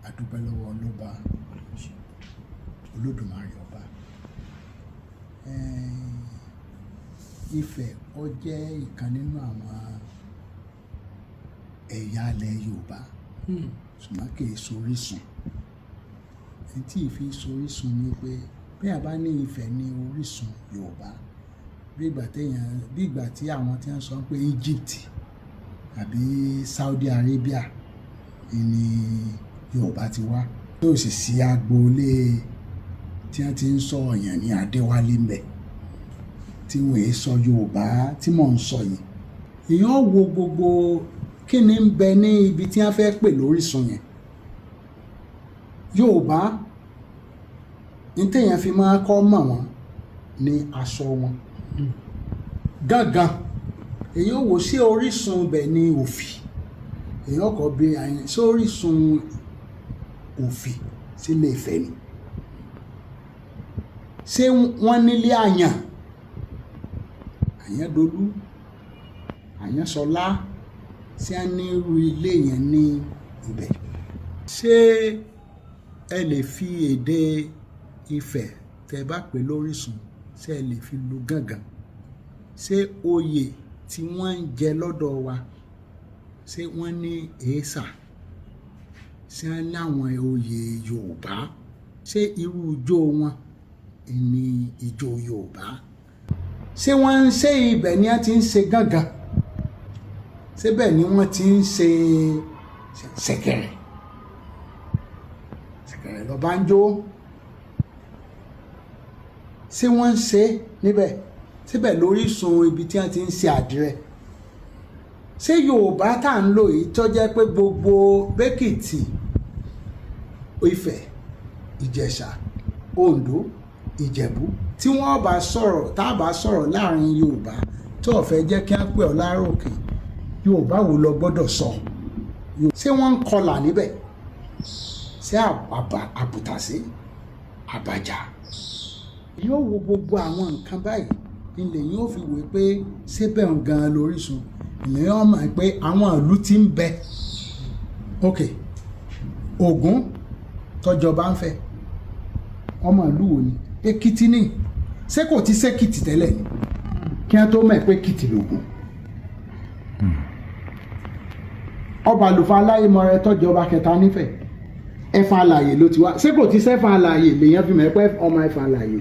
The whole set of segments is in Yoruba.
A dúpẹ́ lọ́wọ́ ọlọ́ba Olódùmarè ọba. Ifẹ̀ ó jẹ́ ìkan nínú àwọn ẹ̀yà ilẹ̀ Yorùbá, ṣùgbọ́n kì í sorísun. Ẹni tí ì fi sorísun ni pé bí a bá ní Ifẹ̀ ní orísun Yorùbá, bí ìgbà tí èèyàn, bí ìgbà tí àwọn tí wọ́n sọ pé Egypt àbí Saudi Arabia ni Yorùbá ti wá. Tó sì sí agboolé tí wọ́n ti ń sọ èèyàn ní Adéwálé ń bẹ, tí wọ́n è sọ Yorùbá tí mò ń sọ yìí. Èèyàn ó wo gbogbo kí ni ń bẹ ní ibi tí wọ́n fẹ́ pè lórísun yẹn. Yorùbá, ní tí èèyàn fi máa kọ́ mọ̀ wọ́n ní aṣọ wọn. Gángan, èèyàn ó wò sí orísun ibẹ̀ ní òfì. Èèyàn kọ́ bí àyàn sí orísun òfì sílé Ifẹ̀ ni. Ṣé wọ́n nílé àyàn? Àyàndolú, Àyànṣọlá, ṣé wọ́n ní irú ilé yẹn ní ibẹ̀? Ṣé ẹ lè fi èdè Ifẹ̀ tẹ bá pè lórísun, ṣé ẹ lè fi lu gángan? Ṣé oyè tí wọ́n ń jẹ lọ́dọ̀ wa, ṣé wọ́n ní èésà? Ṣé wọ́n ní àwọn oyè Yorùbá? Ṣé irú ijó wọn ni ijó Yorùbá? Ṣé wọ́n ń ṣe ibẹ̀ ni wọ́n ti ń ṣe gángan? Ṣé bẹ́ẹ̀ ni wọ́n ti ń ṣe ṣẹ̀kẹ̀rẹ̀? Ṣẹ̀kẹ̀rẹ̀ lọ́ba ń jó. Ṣé wọ́n ń ṣe níbẹ̀? Síbẹ̀ lórísun ibi tí wọ́n ti ń ṣe àdìrẹ? Ṣé Yorùbá tá à ń lò yìí tó jẹ́ pé gbogbo Bẹ́kìtì, Ifẹ̀, Ìjẹ̀ṣà, Oǹdó, Ìjẹ̀bú tí wọ́n bá sọ̀rọ̀, tá a bá sọ̀rọ̀ láàrin Yorùbá tó ò fẹ́ jẹ́ kí wọ́n pè ọ́ láròkè, Yorùbá wo lọ gbọ́dọ̀ sọ? Ṣé wọ́n ń kọlà níbẹ̀? Ṣé àbùtàṣé, àbàjá? Yóò wo gbogbo àwọn nǹkan báyìí ilẹ̀ yóò fi wò pé ṣé bẹ́ẹ̀ gan-an lórísun. Ilẹ̀ yóò mọ̀ pé àwọn ìlú tí ń bẹ. Ok, Ògún tọjọba ń fẹ́, ọmọ ìlú wo ni? Èkìtì ni. Ṣé kò ti ṣèkìtì tẹ́lẹ̀ ni kí wọ́n tó mọ̀ pé Èkìtì lògùn? Ọba àlùfáà Aláyémọrẹ tọjọba kẹta nífẹ̀ẹ́, Ẹ̀fọn Alààyè ló ti wá. Ṣé kò ti sẹ́fọn Alààyè lèèyàn fi mọ̀ pé ọmọ Ẹ̀fọn Alààyè?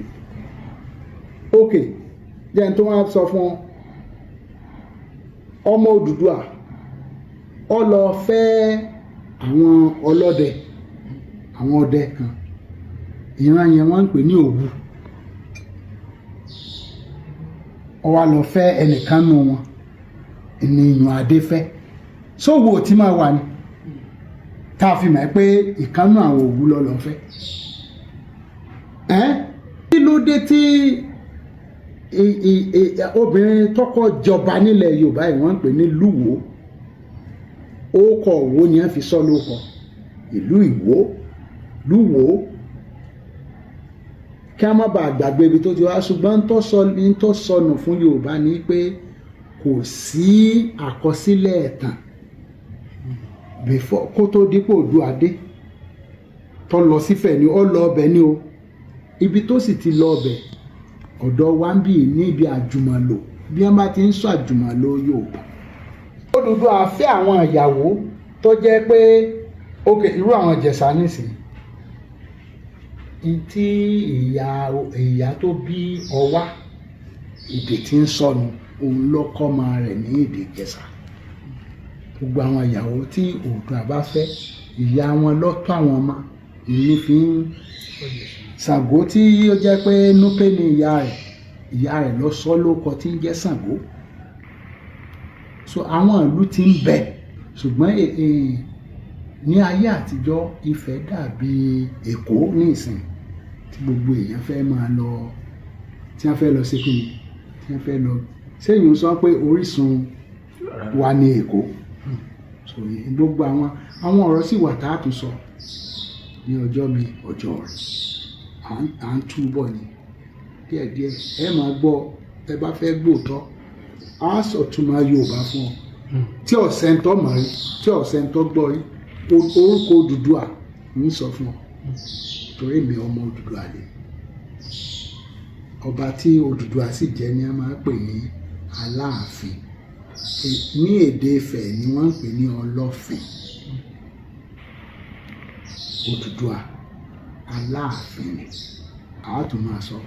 Ok, jẹ́ n tó wá sọ fún ọ. Ọmọ Odùduwà ó lọ fẹ́ àwọn ọlọ́dẹ, àwọn ọdẹ kan, ìran yẹn wọ́n ń pè ní Òwu. Ó wá lọ fẹ́ ẹnìkan nù wọn, ènìyàn adé fẹ́ sówò tí máa wà ní tá a fi mọ̀ pé ìkànnù àwọn Òwu lọ lọ fẹ́. Ẹ́ kí ló dé tí obìnrin tọkọ jọba nílẹ̀ Yorùbá yìí wọ́n ń pè ní Lúwo? Ókọ Òwò ni wọ́n fi sọ lóko ìlú Ìwó, Lúwo, kí a má bàa gbàgbé ibi tó ti wá. Ṣùgbọ́n tó sọnù fún Yorùbá ni pé kò sí àkọsílẹ̀ ẹ̀tàn before kó tó dípò Oòduà dé tó lọ sífẹ̀ ni ó lọ ọbẹ̀ ni o. Ibi tó sì ti lọ ọbẹ̀ ọ̀dọ̀ wa ń bì níbi àjùmọ̀lò, bí wọ́n bá ti ń sọ àjùmọ̀lò Yorùbá. Odùduwà fẹ́ àwọn ìyàwó tó jẹ́ pé ok, irú àwọn Ìjẹ̀ṣà nísìnyí tí ìyá tó bí Ọwá, èdè tí ń sọnù, òun ló kọ́ ọmọ rẹ̀ ní èdè Ìjẹ̀ṣà. Gbogbo àwọn ìyàwó tí Oòduà bá fẹ́, ìyá wọn ló tọ́ àwọn ọmọ ìní fi ń Ṣàngó tí ó jẹ́ pé Núpé ni ìyá rẹ̀, ìyá rẹ̀ ló sọ lóko tí ń jẹ́ Ṣàngó. So àwọn ìlú tí ń bẹ, ṣùgbọ́n ní ayé àtijọ́ Ifẹ̀ dàbí Èkó ní ìsìn tí gbogbo èèyàn fẹ́ máa lọ, tí wọ́n fẹ́ lọ sí kíni, tí wọ́n fẹ́ lọ. Sẹ́yìn sọ pé orísun wa ní Èkó. So gbogbo àwọn ọ̀rọ̀ sì wà tá a tún sọ ní ọjọ́ mi ọjọ́ rẹ̀. À ń túbọ̀ ni díẹ̀díẹ̀. Ẹ máa gbọ́ ẹ bá fẹ́ gbóòótọ́, á sọ̀túnmọ̀ Yorùbá fún ọ tí ọ̀sẹ̀ ń tọ́ mọ̀ rí, tí ọ̀sẹ̀ ń tọ́ gbọ́ rí orúkọ Odùduwà. Ń sọ fún ọ torí mi ọmọ Odùduwà ni. Ọba tí Odùduwà sì jẹ́ ni a máa ń pè ní Aláàfin. Ní èdè Ifẹ̀ ni wọ́n ń pè ní Ọlọ́fin. Odùduwà Aláàfin ni àá tún máa sọ.